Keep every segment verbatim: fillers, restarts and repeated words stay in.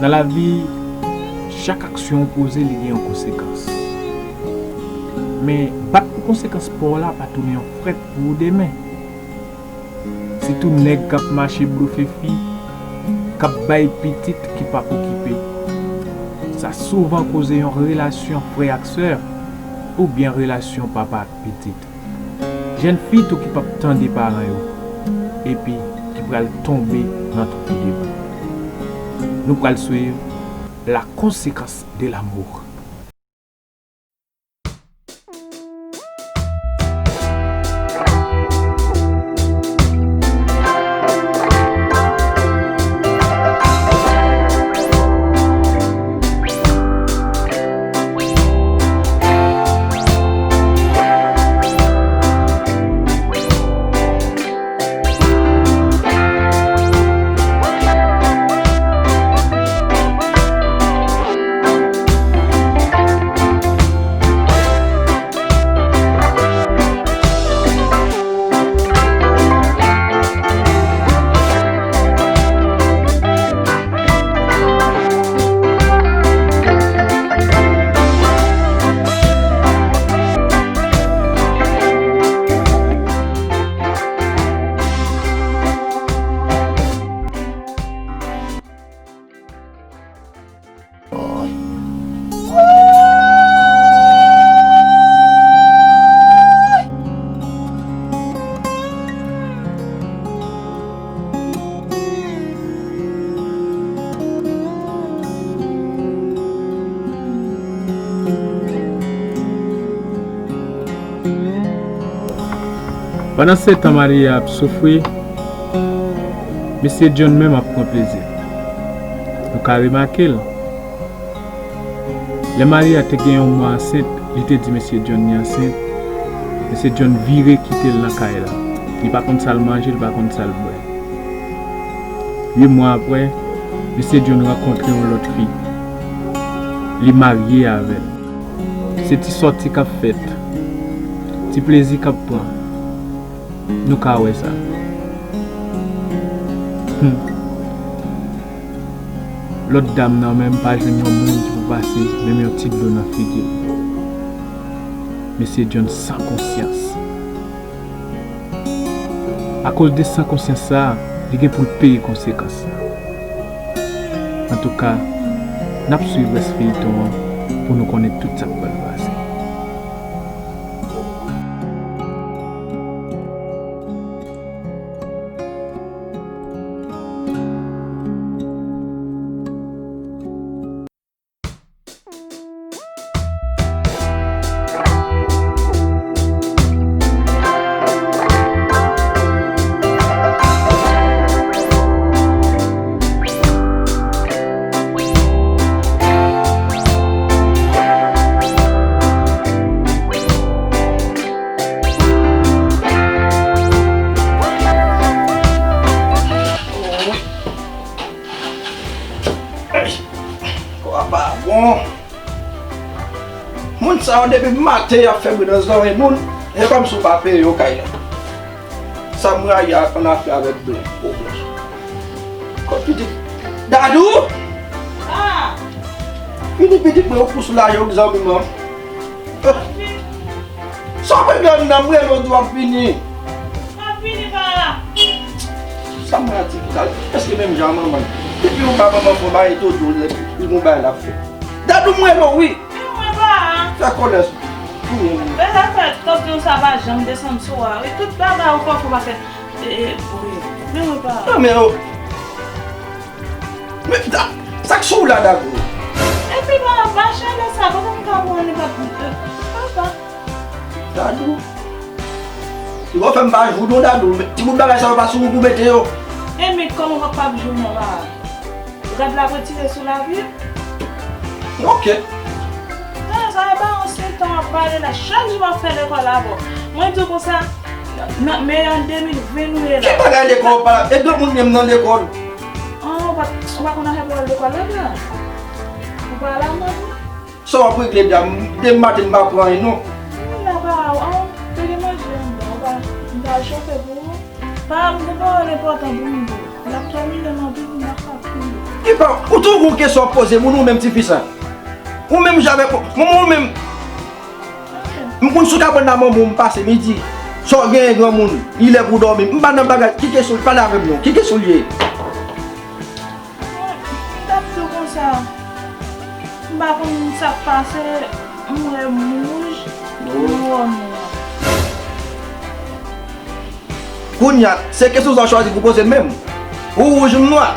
Nan lavi, chak aksyon w poze, li gen yon konsekans. Men, bat pou konsekans pa w la pa tounen yon frèt pou ou demen. Sitou nèg k ap mache blofe fi, k ap bay pitit ki p ap okipe. Sa souvan koze yon relasyon frè ak sè, oubyen relasyon papa ak pitit. Jèn fi tou ki p ap tande paran yo, epi ki pral tonbe nan twou de bou. Nou pral swiv la conséquence de l'amour. Pandan se tan Maria ap soufri, mesye John menm ap pran plezi. Nou ka remake l. Lè Maria te gen yon mwa ansent, li te di mesye John li ansent. Mesye John vire kite l nan kay la. Li pa konn sa l manje, li pa konn sa l bwè. Uit mwa apre, mesye John rankontre yon lòt fi. Li marye avè l. Se ti sòti k ap fèt, ti plezi k ap pran. Nou ka wè sa. Hmm. Lòt dam nan menm pa jwenn yon moun ki pou pase menm yon ti dlo nan figi l. Mesye John san konsyans. Akoz de san konsyans sa a, li gen pou l peye konsekans la. Antouka, n ap swiv rès feyton an pou nou konnen tout sa k pral pase. Kò a pa bon. Moun sa yo depi maten y ap fè bri nan zòrèy moun, e kòmsi w pa peye yo kay la. Sa m rayi a annafè avèk blan, po blan. Kot pitit Dadou? Ah! Vini pitit mwen, ou pou soulaje w zanmi m an. Sa w pral nan m rele w di w ap vini. M ap vini pa la. Sa m pral di, sa, èske menm jan manman? Depi ou ba manman fò bay to di w lè li gon bagay l ap fè. Dadou m rele w wi. Men mwen pa. Fè kòlè sou mwen. Bezwen fè tankou sa pa janm desann sou a wi. Tout bagay ou fè ou fè pa fè. E, e, wi. Men mwen pa. Non men yo. Men sa, sa k sou w la Dadou? Epi pa, pa chale sa, kote m ka pran li pa, papa. Dadou. Li wè fè m pa jou non Dadou. Ti bout bagay sa yo pa sou ou pou mete yo. E men kòman w ap pa jou non pa? Rad la retire sou lavi? Ok. Nan sa e ba yon sentan w ap pale la. Chak jou w ap fè lekòl avè w. Mwen di w konsa, nan, men an de mil ven nou ye la. Ki bagay lekòl pa? E granmoun menm nan lekòl. An, ou pa, ou pa konn afè pawòl lekòl la la? Ou pa la mwen? Sa w ap regle dam? Demen maten m pa pran anyen non. Mwen la pa, an, te gen manje anndan, ou pa, m pa chofe pou ou. Pa, m gen pawòl enpòtan pou m di w. L ap domine m anpil, m pa ka pran. Epa, ou tou gon kesyon w ap poze moun, ou menm tifi sa. Ou menm jan avèk mwen, mwen, mwen menm. M konn sou kabann la manman w, m pase midi. Sa w genyen granmoun, li lè pou w dòmi. M pa nan bagay, ki kesyon, pale avè m non, ki kesyon l ye? Mwen, m t ap di w konsa, m pa konn sa k pase, m wè m wouj, m wè w nwa. Kounye a, se kesyon sa w chwazi pou poze m menm. Ou wouj, m nwa.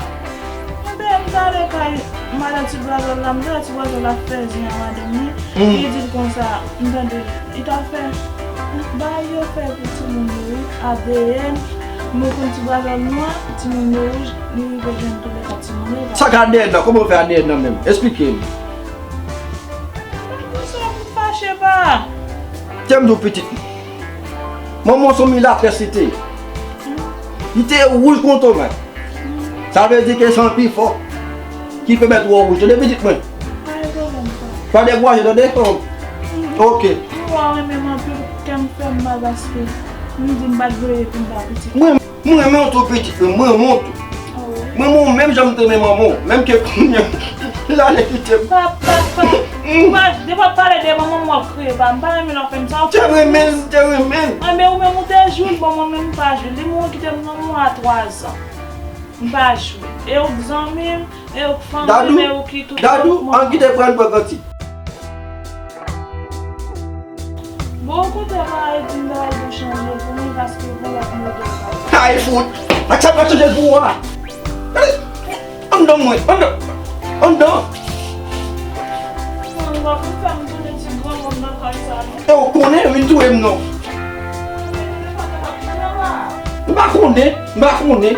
Enben, m t ale kay madan ti bwazèl la, m te wè ti bwazèl la ap fè zen a madanm li. Hmm. Li di l konsa, m tande, li t ap fè bagay yo fè pou timoun yo, wi, A D N. Mwen konn ti bwazèl nwa, timoun yo wouj, li rive jwenn toulède timoun yo. Sa k A D N nan? Kòman w fè A D N nan menm? Esplike m. Mwen konn sa pou fache pa. Tè m di w pitit. Manman w se yon milatrès li te ye. Li te wouj kon tomat. Sa vle di ke san pifò ki pèmèt ou wouj. Tande pitit mwen. Pa gen pwoblèm, pa. Pa dekouraje, tande? Ok. Mwen renmen m anpil, kè m fè m mal paske m di m pa t vle epi m pa pitit. Mwen, mwen renmen w tou pitit mwen, mwen renmen w tou. Mwen, mwen menm jan m te renmen manman w, menm ke kounye a, l ale kite m. Pa, pa, pa, pa, depi w ap pale de manman m, w ap kriye, pa, m pa renmen lè w fè m sa, w fè m. Te renmen l, te renmen l. Enben, ou menm ou te jwi l, bon, mwen menm m pa jwi l. Li mouri kite m nan mwen a twa zan. M pa jwi l. E ou k zanmi m, e ou k fanmi m, e ou ki tout. Dadou, Dadou, an kite pran pran kantik. Bon, ou kontre pa al di m bagay pou chanje pou mwen paske pou lòt modèl pa. Ay fout! Ak sa pa chanje l pou ou a? Anndan mwen, anndan, anndan. Mwen, w ap fè m tounen ti granmoun nan kay sa, non? E w konnen, vin touye m, non? M pa konnen, m pa konnen.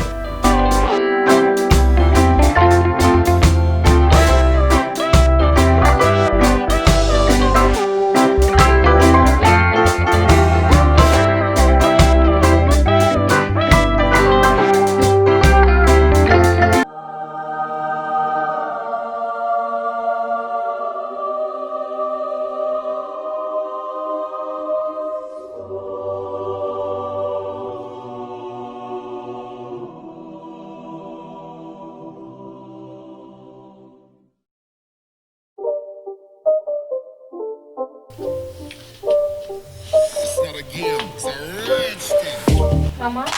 It's not a game, it's a rich thing. Manman,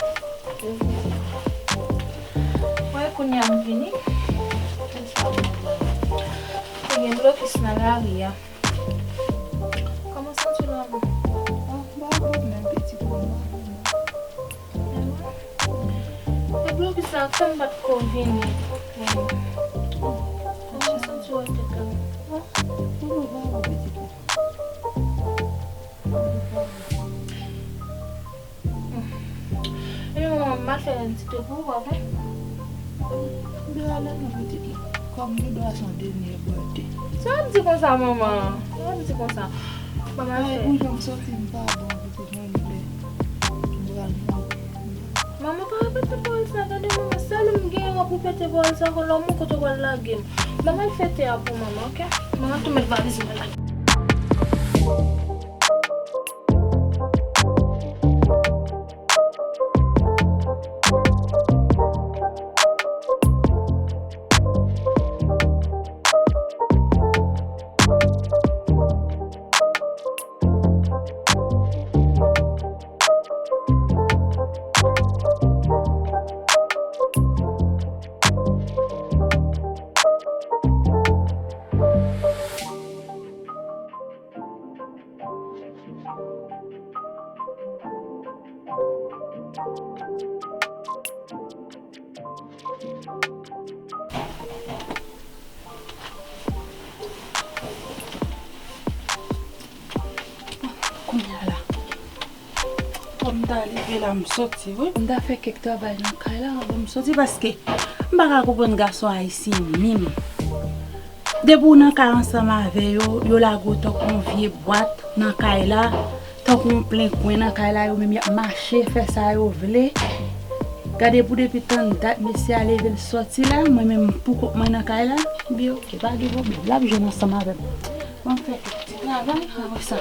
wè kounye a m vini. Te gen blokis nan lari a. Kòman w santi w la, manman? Ah, m pa gen pwoblèm, pitit mwen, m pa gen. E blokis sa k fè m pa t ko vini. Mwen santi w ak tèt la. Epi manman, m al fè ti to pou ou, pa vre? Byen ale non, pitit mwen. Kòm nou dwa se yon dènye bwate. Sa w ap di konsa, manman? Sa w ap di konsa? Manman, ay, fè. Ou janm soti, m pa bon, pitit mwen, m pè. M pral mouri. Manman, pa repete pawòl sa, tande, manman. Sèl ou m genyen pou pete pawòl sa, kon lòm ou kote w pral lage m. Manman, al fè te a pou manman, oke? Manman, tou met valiz mwen la. Kounye a la. Kòm m ta leve la, m soti, wi. M ta fè kèk travay nan kay la, anvan m soti, paske m pa ka konprann gason ayisyen menm. Depi w nan kay ansanm avè yo, yo lage w tankou yon vye bwat nan kay la, tankou yon plen kwen nan kay la, yo menm y ap mache, fè sa yo vle. Gade pou depi tann dat mesye a leve l soti la, mwen menm pou kont mwen nan kay la, byen oke, pa gen pwoblèm. L ap jwenn ansanm avè m. Ban m fè kèk ti travay, apre sa.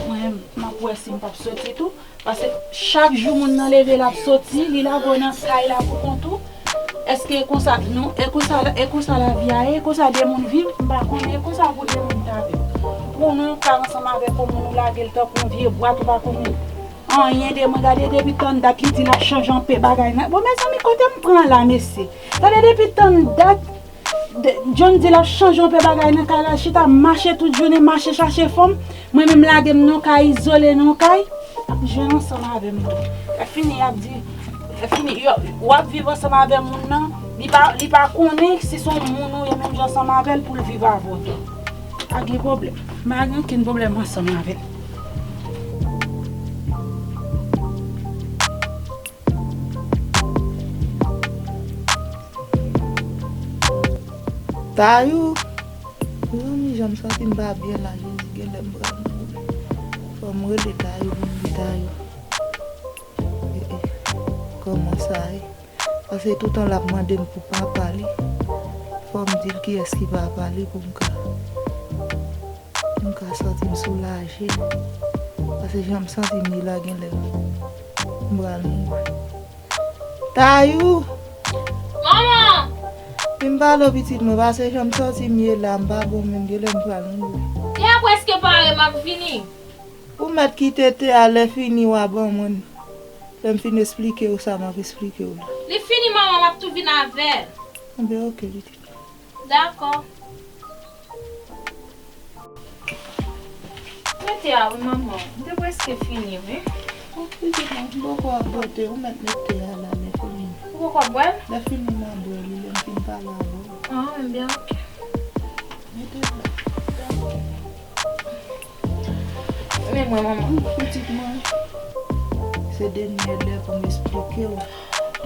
Mwen, m ap wè si m p ap soti tou. Paske chak jou moun nan leve, l ap soti, li lage w nan kay la pou kont ou. Èske e konsa nou, e konsa, e konsa lavi a ye, e konsa de moun viv, m pa konnen, e konsa pou de moun ta viv. Pou nou ka ansanm avèk yon moun, ou lage l tankou yon vye bwat, ou pa konnen anyen de mwen. Gade depi tann dat li di l ap chanje anpe bagay nan. Bon, mezanmi, kote m pran la, mesye? Gade depi tann dat, de, John di l ap chanje anpe bagay nan kay la, chita mache tout jounen, mache chache fanm. Mwen menm lage m nan kay, izole nan kay. Ap jwenn ansanm avè m tou. Lè fini, y ap di, lè fini, yo, w ap viv ansanm avè moun nan, li pa, li pa konnen si se yon moun ou ye menm jan ansanm avè l pou l viv avè w tou. Pa gen pwoblèm. M pa gen okenn pwoblèm ansanm avè l. Tayou, mezanmi, jan m santi m pa byen la, Jezi, genlè m pral mouri. Fò m rele Tayou pou m di Tayou. E, e, kòman sa ye? Paske toutan l ap mande m pou papa li, fò m di l kiyès ki papa li pou m ka, pou m ka santi m soulaje. Paske jan m santi m ye la, genlè m pral mouri. Tayou! Manman! Vin pale w pitit mwen, paske jan m santi m ye la, m pa bon menm, genlè m pral mouri. Lè a prèske pare, m ap vini. Ou mèt kite te a, lè fini w a ban mwen. Lè m fin esplike w sa m ap esplike w la. Li fini, manman, m ap tou vin avè l. Enben, oke, pitit mwen. Dakò. Mete a wi, manman. M te prèske fini, wi. Bon, pitit mwen, m poko ap bote, ou mèt mete a la, lè fini. Ou poko ap bwè l? Lè fini, m a bwè li, lè m fin pale avè w. Ah, enben, oke. Mete a la. Men mwen, manman. Pitit mwen, se dènye lè pou m esplike w.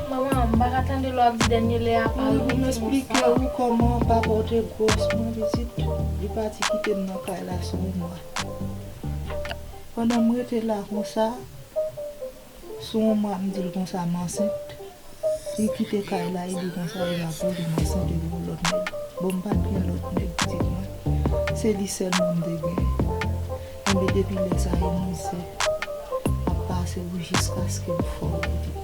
Manman, m pa ka tande lè w ap di dènye lè a pa wi, pou m esplike w kòman papa w te gwòs mwen, pitit. Li pati kite m nan kay la sou yon mwa. Pandan m rete la konsa, sou yon mwa, m di l konsa m ansent. Li kite kay la, li di konsa, e la pou li, m ansent epi yon lòt nèg. Bon, m pa t gen lòt nèg, pitit mwen. Se li sèlman m te gen. Enben, depi lè sa, e mizè m ap pase wi jiskaske m fò, pitit.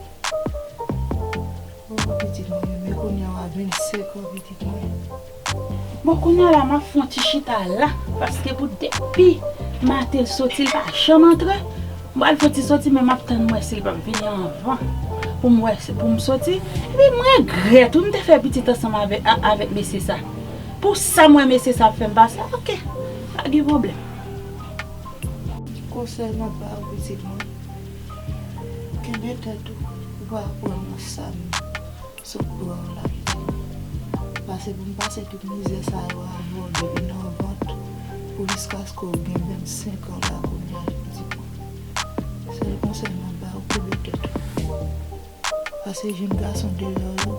Oh, pitit mwen, men kounye a w a vennsenk an, pitit mwen. Bon, kounye a la, m ap fè yon ti chita la, paske pou depi maten l soti, l pa janm antre. M pral fè yon ti soti, men m ap tann m wè si l p ap vini anvan, pou m wè si, pou m soti. Epi m regrèt, wi, m te fè pitit ansanm avè, a, avèk mesye sa. Pou sa m wè mesye sa ap fè m pase, oke, pa gen pwoblèm. Konsèy m ap ba w, pitit mwen, kenbe tèt ou, ou pa aprann nan sa m sot pran w la, pitit mwen. Pase pou m pase tout mizè sa yo avè w depi nan vant pou jiskaske w gen vennsenk an la kounye a, pitit mwen. Sèl konsèy m ap ba w, kenbe tèt ou. Pase jenn gason deyò yo,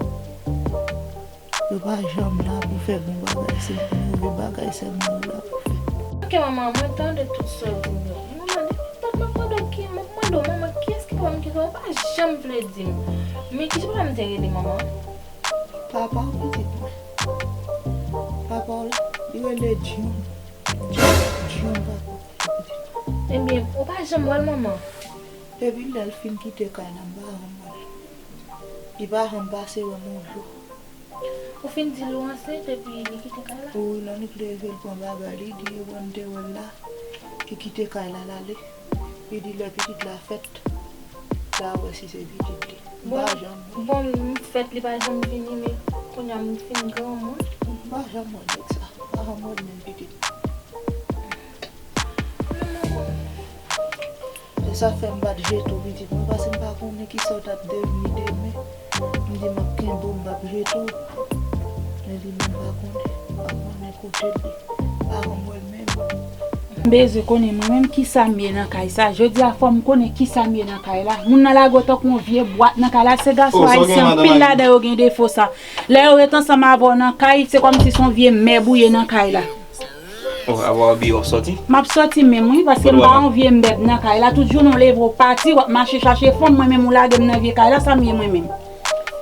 yo pa janm la pou fè bon bagay, se move bagay sèlman yo la pou fè. Ok, manman, mwen tande tout sa w di m yo. Manman, depi tantò m ap mande w ki, m ap mande w, manman, kiyès ki papa m, ki papa m, ou pa janm vle di m. Men ki jan papa m te rele, manman? Papa w, pitit mwen. Papa w, li rele John. John, John, papa w, pitit mwen. Ebyen, ou pa janm wè l, manman? Depi lè l fin kite kay la, m pa janm wè l. Li pa janm pase wè m yon jou. Ou fin di l ou ansent epi li kite kay la? Wi, lè Nick leve, l pran bagay li, li di yo ban m te wè l la, li kite kay la, l ale. Li di lè pitit la fèt, l a wè si se pitit li. M pa janm wè. Bon, m fèt, li pa janm vini, men kounye a m fin granmoun. M pa janm wè nèg sa. M pa janm wè l menm, pitit. E sa fè m pa t jete w, pitit mwen, paske m pa konnen kisa w t ap devni demen. M di m ap kenbe w, m p ap jete w. Men li menm pa konnen, m pa konnen kote l ye. Pa janm wè l menm. M bezwen konnen mwen menm kisa m ye nan kay sa. Jodi a fò m konnen kisa m ye nan kay la. Moun nan lage w tankou yon vye bwat nan kay la. Se gason ayisyen anpil ladan yo gen defo sa. Lè yo ret ansanm avè w nan kay, se kòmsi se yon vye mèb ou ye nan kay la. Oh, apa w ap biyè w sòti? M ap sòti menm wi, paske m pa yon vye mèb nan kay la. Tout jounen w leve w pati, w ap mache chache fanm, mwen menm ou lage m nan vye kay la, sa m ye mwen menm?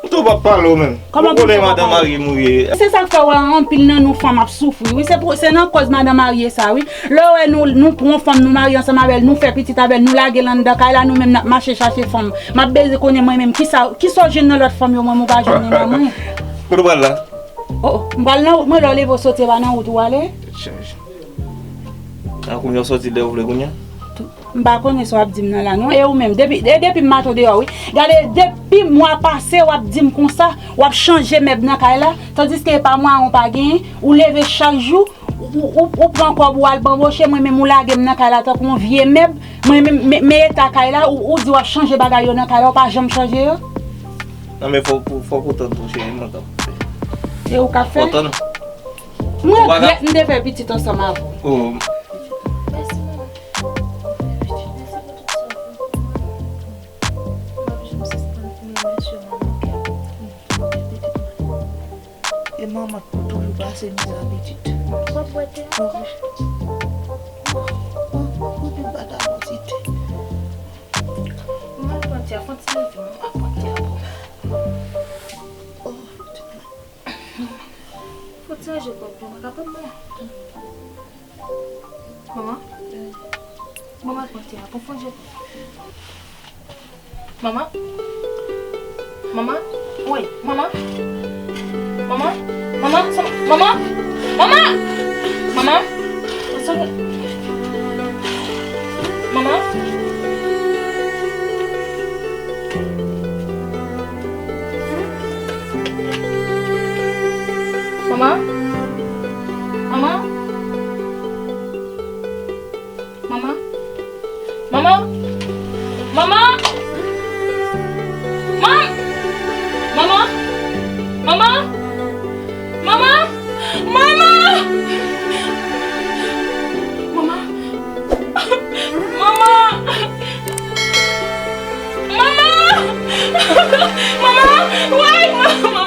Ou tou p ap pale w menm. Kòman pou w konnen madan marye mouri? Se sa k fè w wè anpil nan nou fanm ap soufri, wi. Se pou, se nan kòz madan marye sa, wi. Lè w wè nou, nou pran yon fanm, nou marye ansanm avè l, nou fè pitit avè l, nou lage l anndan kay la, nou menm n ap mache chache fanm. M ap bezwen konnen mwen menm, kisa, kisa w jwenn nan lòt fanm yo, mwen menm ou pa jwenn li nan mwen. Kote w pral la? Oh, oh, m pral nan wout mwen, lè w leve w soti, e pa nan wout ou ale? Tèt chaje. A kounye a w soti lè w vle kounye a? M pa konnen sa w ap di m nan la non. E ou menm, depi, e depi m maten w deyò wi. Gade, depi mwa pase w ap di m konsa, w ap chanje mèb nan kay la, tandiske e pa mwayen w pa genyen, ou leve chak jou, ou, ou, ou pran kòb ou al banboche, mwen menm ou lage m nan kay la tankou yon vye mèb, mwen menm, men, men eta kay la, ou, ou di w ap chanje bagay yo nan kay la, ou pa janm chanje yo. Non, men fòk, fòk ou tann tou, cheri, mwen k ap fè. E ou k ap fè? Fò tann. Mwen regrèt m te fè pitit ansanm avè w. Oh. Mèsi, manman. Mèsi pou tout sa w fè pou mwen. M p ap janm sispann di mèsi, manman. E manman k pou toujou pase mizè pitit. W ap bwè te a? Wi. Ou pi bata kantite. Mwen pran te a, fon ti leve, mwen pran te a pou ou. Oh, fon ti leve. Fon ti ranje kòb yo, mwen ka pran mwen. Manman? Manman, pran te a, pran fon ti leve. Manman? Manman? Woy, manman? Manman? Manman? Sa, manman? Manman? Manman? Manman? Sa, manman? Manman? Manman? Manman? Manman? Manman? Mam-, manman? Manman? Manman? Manman? Manman? Manman? Manman! Manman! Woy, manman!